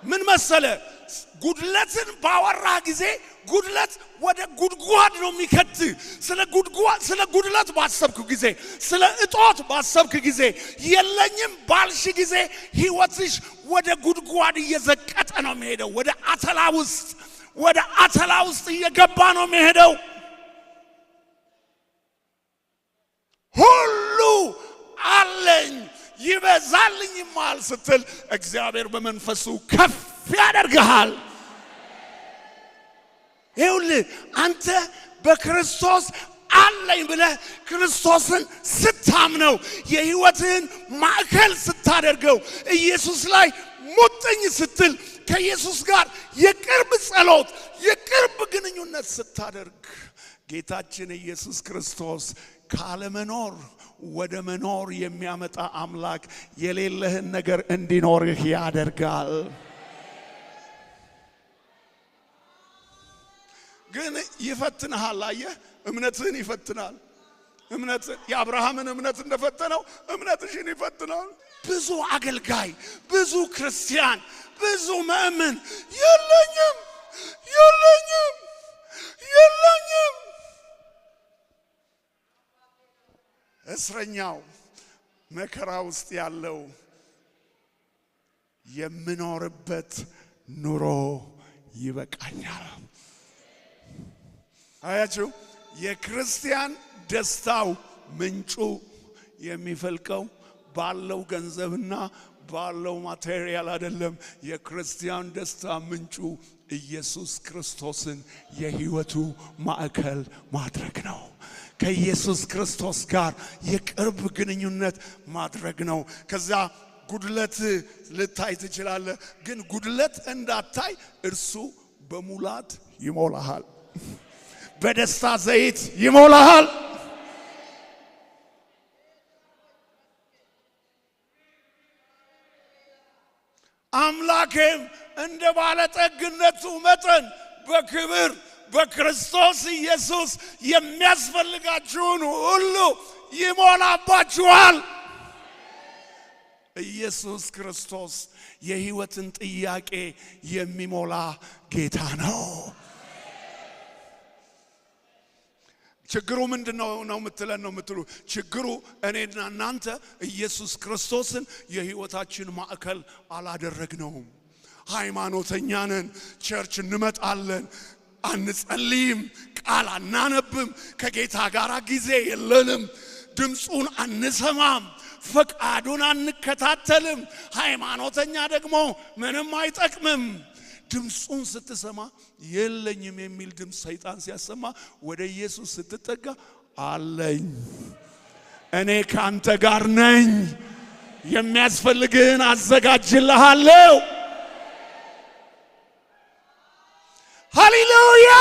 ምን መሰለ፣ ጉድለትን ባወራ ጊዜ ጉድለት ወደ ጉድጓድ ነው የሚከት። ስለ ጉድጓድ፣ ስለ ጉድለት ባሰብክ ጊዜ፣ ስለ እጦት ባሰብክ ጊዜ፣ የለኝም ባልሽ ጊዜ ህይወትሽ ወደ ጉድጓድ እየዘቀጠ ነው የሚሄደው። ወደ አተላ ውስጥ፣ ወደ አተላ ውስጥ እየገባ ነው የሚሄደው። ሁሉ አለኝ ይበዛልኝማል ስትል እግዚአብሔር በመንፈሱ ከፍ ያደርግሃል። ይኸውልህ፣ አንተ በክርስቶስ አለኝ ብለህ ክርስቶስን ስታምነው፣ የህይወትህን ማዕከል ስታደርገው፣ ኢየሱስ ላይ ሙጥኝ ስትል፣ ከኢየሱስ ጋር የቅርብ ጸሎት፣ የቅርብ ግንኙነት ስታደርግ፣ ጌታችን ኢየሱስ ክርስቶስ ካለመኖር ወደ መኖር የሚያመጣ አምላክ የሌለህን ነገር እንዲኖርህ ያደርጋል። ግን ይፈትንሃል። አየህ፣ እምነትህን ይፈትናል። እምነት የአብርሃምን እምነት እንደፈተነው እምነትሽን ይፈትናል። ብዙ አገልጋይ፣ ብዙ ክርስቲያን፣ ብዙ ምእመን የለኝም፣ የለኝም፣ የለኝም። እስረኛው፣ መከራ ውስጥ ያለው የምኖርበት ኑሮ ይበቃኛል። አያችሁ፣ የክርስቲያን ደስታው ምንጩ የሚፈልቀው ባለው ገንዘብና ባለው material አይደለም። የክርስቲያን ደስታ ምንጩ ኢየሱስ ክርስቶስን የህይወቱ ማዕከል ማድረግ ነው። ከኢየሱስ ክርስቶስ ጋር የቅርብ ግንኙነት ማድረግ ነው። ከዛ ጉድለት ልታይ ትችላለህ፣ ግን ጉድለት እንዳታይ እርሱ በሙላት ይሞላሃል። በደስታ ዘይት ይሞላሃል። አምላኬም እንደ ባለጠግነቱ መጠን በክብር በክርስቶስ ኢየሱስ የሚያስፈልጋችሁን ሁሉ ይሞላባችኋል። ኢየሱስ ክርስቶስ የህይወትን ጥያቄ የሚሞላ ጌታ ነው። ችግሩ ምንድን ነው ነው የምትለን ነው የምትሉ? ችግሩ እኔና እናንተ ኢየሱስ ክርስቶስን የህይወታችን ማዕከል አላደረግነውም። ሃይማኖተኛ ነን። Church እንመጣለን፣ አንጸልይም፣ ቃል አናነብም፣ ከጌታ ጋር ጊዜ የለንም፣ ድምፁን አንሰማም፣ ፈቃዱን አንከታተልም። ሃይማኖተኛ ደግሞ ምንም አይጠቅምም። ድምፁን ስትሰማ የለኝም የሚል ድምፅ ሰይጣን ሲያሰማ ወደ ኢየሱስ ስትጠጋ አለኝ፣ እኔ ከአንተ ጋር ነኝ፣ የሚያስፈልግህን አዘጋጅልሃለሁ። ሃሌሉያ!